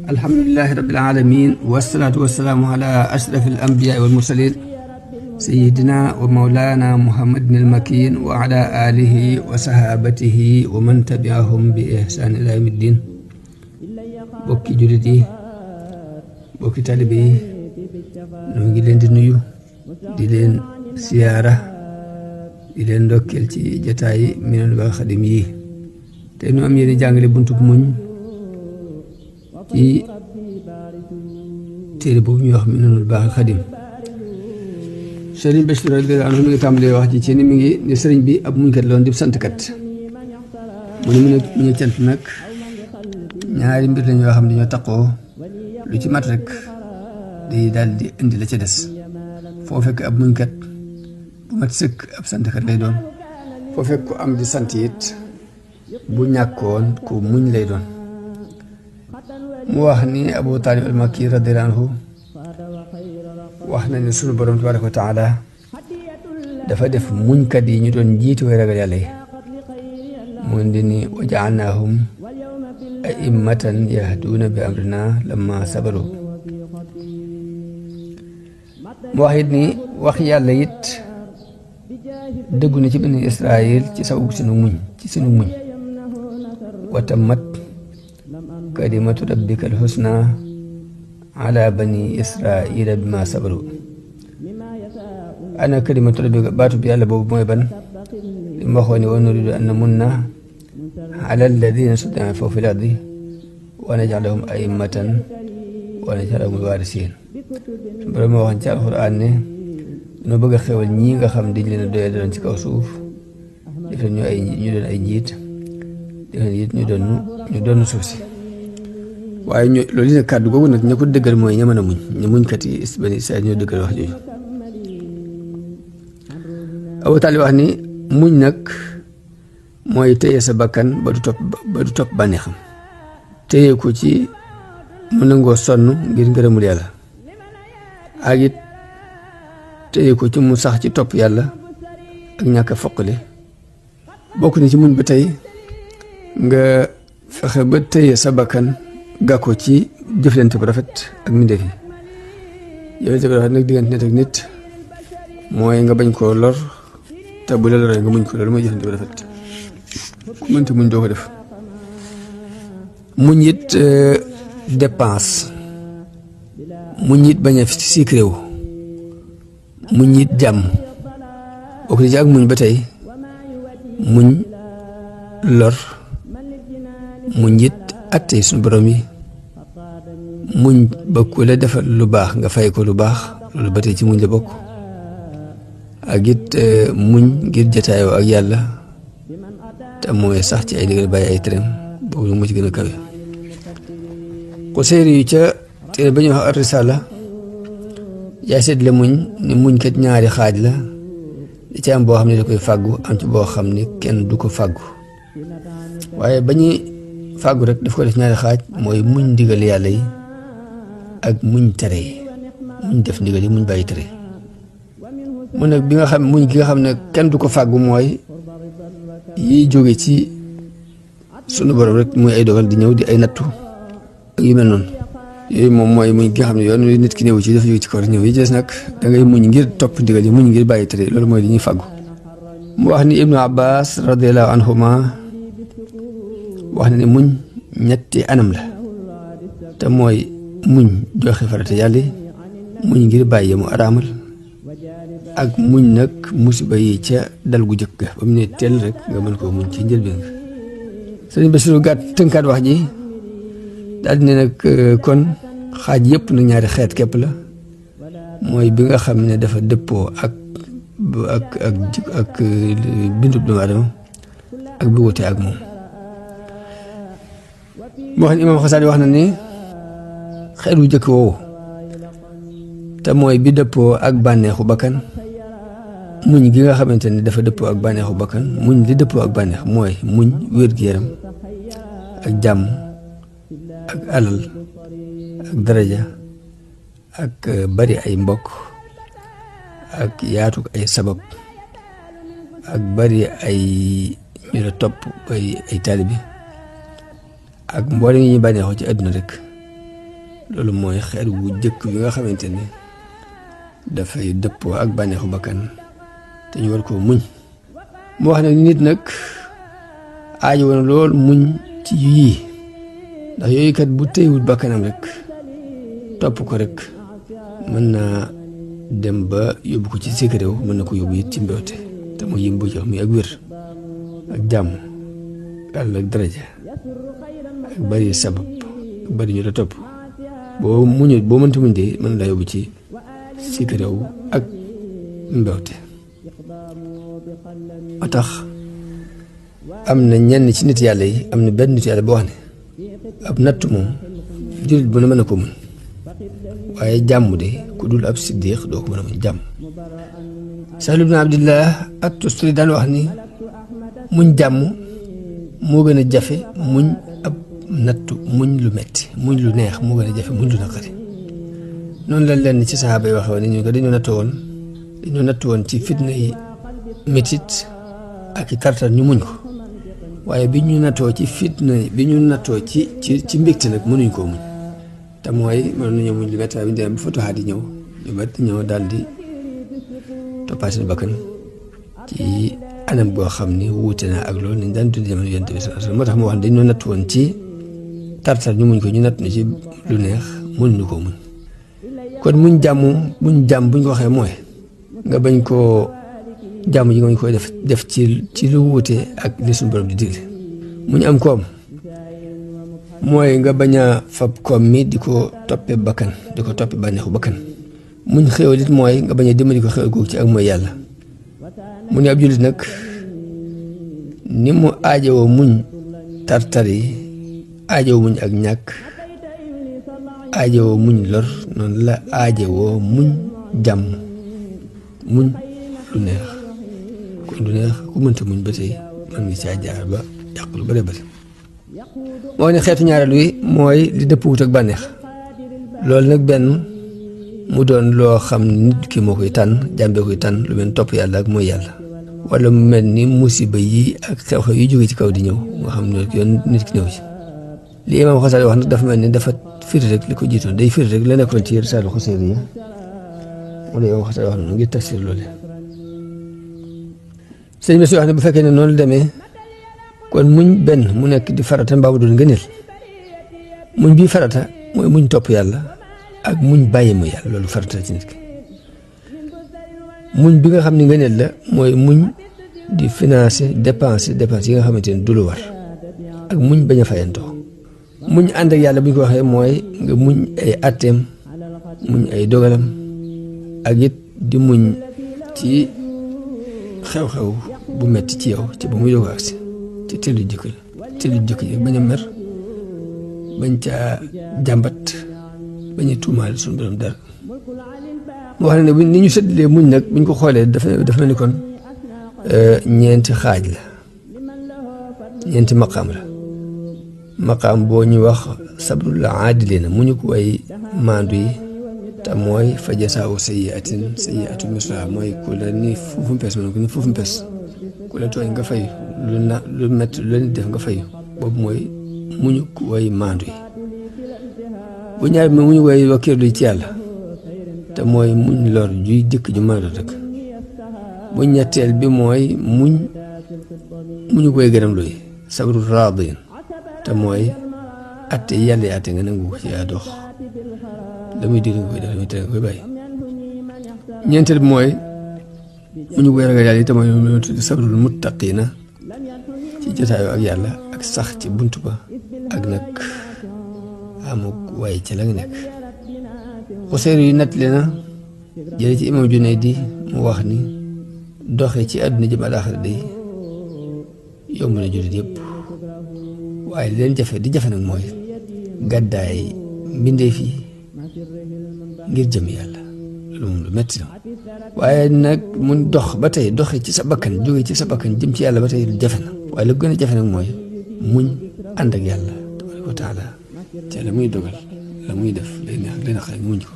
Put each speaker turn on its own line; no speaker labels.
alhamdulillahi rabbil alamin wassalatu wassalamu ala ashrafil anbiya'i wal mursalin sayyidina wa mawlana muhammadin al-makin wa ala alihi wa sahabatihi wa man tabi'ahum bi ihsan ila yawmiddin. bokki jullit yi, bokki talibe yi, ñoo ngi leen di nuyu, di leen siyaara, di leen ndokkeel ci jataay Minanul Baaqil Xadim yi. te nu am yéen jàngale buntu muñ ci téere boobu ñuy wax Minanul Baaqil Xadim. Sëriñ Bachir radiyallaahu anhu mi ngi tàmbalee wax ji ci ni mi ngi ne sëriñ bi ab muñkat loon di santkat. mu ne cant nag ñaari mbir lañ yoo xam ne dañoo taqoo, lu ci mat rek day daal di indi la ca des. foo fekk ab muñkat bu mat sëkk ab santkat lay doon, foo fekk ku am di sant it bu ñàkkoon ku muñ lay doon. mu wax ni Abu Taalib al-Makki radiyallaahu anhu wax na ne sunu borom tabaaraka wa taala dafa def muñkat yi ñu doon jiitu way ragal yàlla yi. mu indi ni wa ja'alnaahum a'immatan yahduuna bi amrina lamma sabaru. mu wax it ni wax yàlla it dëggu na ci bani Israayil ci sababu sunu muñ wa tammat kalimatu rabbika al-husna ala bani Israayila bima sabaru. ana kalimatu rabbika baatu bi yàlla boobu mooy ban? li mu waxoon ne wa nuriidu an namunna ala alladina stud'ifu fil ardi wa naj'alahum a'immatan wa naj'alahum al-waarisiin. borom moo waxoon ci alxuraan ne dañoo bëgg a xewal ñii nga xam dañ leen a doyee doon ci kaw suuf, def leen ñu doon ay njiit, def leen it ñu doon suuf si. waaye loolu nag kàddu googu nag ña ko dëggal mooy ña mën a muñ, ñu muñkat yi bani Israayil ñoo dëggal wax jooju. Abu Taalib wax ni muñ nag mooy téye sa bakkan ba du topp bànneexam, téye ko ci mu nangoo sonn ngir ngërëmul yàlla, ak it téye ko ci mu sax ci topp yàlla ak ñàkk a foqale. bokk na ci muñ ba tey nga fexe ba téye sa bakkan gàkko ci jëflante bu rafet ak mbindeef yi. jëflante bu rafet nag diggante nit ak nit mooy nga bañ koo lor, te bu la loree nga muñ ko. loolu mooy jëflante bu rafet. ku mënti muñ doo ko def. muñ it dépense, muñ it bañ a siik réew, muñ it jàmm. bokk na ci ak muñ ba tey muñ lor, muñ it atte suñu borom yi, muñ ba ku la defal lu baax nga fay ko lu baax, loolu ba tey ci muñ la bokk. ak it muñ ngir jataayoo ak yàlla, te mooy sax ci ay ndigal bàyyi ay tereem, boobu mu ci gën a kawe. Xuseyri yu ca téere ba ñuy wax ar-Risaala yaay seetle muñ ni muñ kat ñaari xaaj la, di ci am boo xam ne da koy fàggu, am ci boo xam ni kenn du ko fàggu. waaye ba ñuy fàggu rek daf ko def ñaari xaaj, mooy muñ ndigal yàlla yi ak muñ tere yi, muñ def ndigal yi, muñ bàyyi tere. mu nag bi nga xam muñ gi nga xam ne kenn du ko fàggu mooy yiy jóge ci sunu borom rek, muy ay dogal di ñëw di ay nattu ak yu mel noonu. yooyu moom mooy muñ gi nga xam ne yoon nit ki ñëw ci dafa jóge ci kaw ñëw. yi des nag da ngay muñ ngir topp ndigal yi, muñ ngir bàyyi tere, loolu mooy li ñuy fàggu. mu wax ni Ibnu Abbas radiyallahu anhuma wax na ne muñ ñetti anam la, te mooy muñ joxe farata yàlla, muñ ngir bàyyi mu araamal, ak muñ nag musiba yi ca dal gu jëkk ga ba mu ne teel rek nga mën koo muñ ci njëlbeen nga. sëriñ Basiru gàtt tënkaat wax ji daal di ne nag kon xaaj yëpp nag ñaari xeet képp la, mooy bi nga xam ne dafa dëppoo ak bindub doomu aadama ak bi wute ak moom. moo xam ne Imaam Xasaali wax na ni xeet wu jëkk woowu te mooy bi dëppoo ak bànneexu bakkan, muñ gi nga xamante ni dafa dëppoo ak bànneexu bakkan, muñ li dëppoo ak bànneex mooy muñ wér-gu-yaram ak jàmm ak alal ak daraja ak bari ay mbokk ak yaatu ay sabab ak bari ay ñu la topp ay taalibi ak mboolem yi ñu bànneexoo ci àdduna rek loolu mooy xeet wu jëkk bi nga xamante ni dafay dëppoo ak bànneexu bakkan te ñu war koo muñ. mu wax ne nit nag aajo woon lool muñ ci yii ndax yooyu kat bu téywut bakkanam rek topp ko rek mën naa dem ba yóbbu ko ci sékréw mën na ko yóbbu it ci mbewte te mu yim bu jox mi ak wér ak jàmm yàlla ak daraja ak bari sabab ak bari ñu la topp boo muñu boo mënta muñ de mën la yóbbu ci sékréw ak mbewte. moo tax am na ñenn ci nit yàlla yi am na benn nit yàlla boo wax ne ab natt moom jullit bu ne mën na ko muñ waaye jàmm de ku dul ab siddiq doo ko mën a muñ jàmm. Sahl ibn Abdillah at-Tustari daan wax ni muñ jàmm moo gën a jafe muñ ab nattu muñ lu metti muñ lu neex moo gën a jafe muñ lu naqari. noonu la leen ci saxaaba yi waxee woon ni ñu ko dañoo nattu woon ci fitna yi métit ak i tartar ñu muñ ko waaye bi ñu nattoo ci fitna bi ñu nattoo ci mbégte nag mënuñ koo muñ te mooy mën nañoo muñ lu métti waaye bi ñu demee ba fotoxaat yi ñëw ñu bari ñëw daal di toppaat seen bakkan ci anam goo xam ni wuute na ak loolu nañ daan dund jamono Yonent bi sallallahu alayhi wasallam moo tax mu wax ne dañoo natt woon ci tartar ñu muñ ko ñu natt ñu ci lu neex mënuñu koo muñ kon muñ jàmm buñ ko waxee mooy nga bañ koo jàmm ji nga koy def ci lu wuute ak li suñu borom di digle. muñ am koom mooy nga bañ a fab koom mi di ko toppee bakkan di ko toppee bànneexu bakkan. muñ xéwal it mooy nga bañ a dimbali ko xéwal googu ci ak mooy yàlla. mu ne ab jullit nag ni mu aajowoo muñ tartar yi aajowoo muñ ak ñàkk aajowoo muñ lor noonu la aajowoo muñ jàmm muñ lu neex kon lu neex ku mënta muñ ba tey man ngi caa jaar ba yàq lu bare bare. moo ne xeetu ñaareel wi mooy li dëpp wut ak bànneex loolu nag benn mu doon loo xam ne nit ki moo koy tànn jàmbee koy tànn lu mel topp yàlla ak mooy yàlla wala mu mel ni musiba yi ak xew-xew yi jóge ci kaw di ñëw nga xam ne yoon nit ki ñëw ci. li Imaam Xasaali wax nag dafa mel ni dafa firi rek li ko jiitoon day firi rek la nekkoon ci Risaalu Xuseyriya wala Imaam Xasaali wax noonu ngir tafsir loolu. sëñ bi su wax ne bu fekkee ne noonu la demee kon muñ benn mu nekk di farata mbaa mu doon ngëneel muñ bii farata mooy muñ topp yàlla ak muñ bàyyi mu yàlla loolu farata ci nit ki. muñ bi nga xam ne ngëneel la mooy muñ di financer dépense yi nga xamante ne du lu war ak muñ bañ a fayantoo. muñ ànd ak yàlla bu ñu ko waxee mooy nga muñ ay atteem muñ ay dogalam ak it di muñ ci xew-xew bu metti ci yow ci ba muy doog agsi ci tëlu jëkk ji bañ a mer bañ caa jàmbat bañ a tuumaal suñu borom dara. mu wax ne ni ñu séddalee muñ nag buñ ko xoolee dafa mel ni kon ñeenti xaaj la ñeenti maqaam la. maqaam boo ñu wax sabrul aadilina muñu ko way maandu yi te mooy fa jasaawu sayyi'atin sayyi'atun mislaha mooy ku la ni fuufu mpes ma ne ko ni fuufu mpes ku la tooñ nga fayu lu métti lu la nit def nga fayu boobu mooy muñu ko way maandu yi. bu ñaar bi muñu way wakkiirlu ci yàlla te mooy muñ lor juy jëkk ju mën a doon rek. bu ñetteel bi mooy muñu koy gërëm luy sabrul raadiin te mooy atte yàlla yi atte nga nangu ko ci yaa dox la muy dig nga koy def la muy tere nga koy bàyyi. ñeenteel bi mooy muñu koy ragal yàlla yi te mooy lu tudd sabrul muttaqiina ci jotaayoo ak yàlla ak sax ci bunt ba ak nag amuk waaye ci la nga nekk. Xuseyri yu natt na jële ci imam Junaydi mu wax ni doxe ci àdduna jëm alaaxira day yomb na jullit yëpp waaye li leen jafe di jafe nag mooy gàddaay mbindeef yi ngir jëm yàlla loolu moom lu metti la waaye nag mun dox ba tey doxe ci sa bakkan jóge ci sa bakkan jëm ci yàlla ba tey lu jafe na waaye la gën a jafe nag mooy muñ ànd ak yàlla tabaaraka wa taala te la muy dogal la muy def lay neex lay naqari muñ ko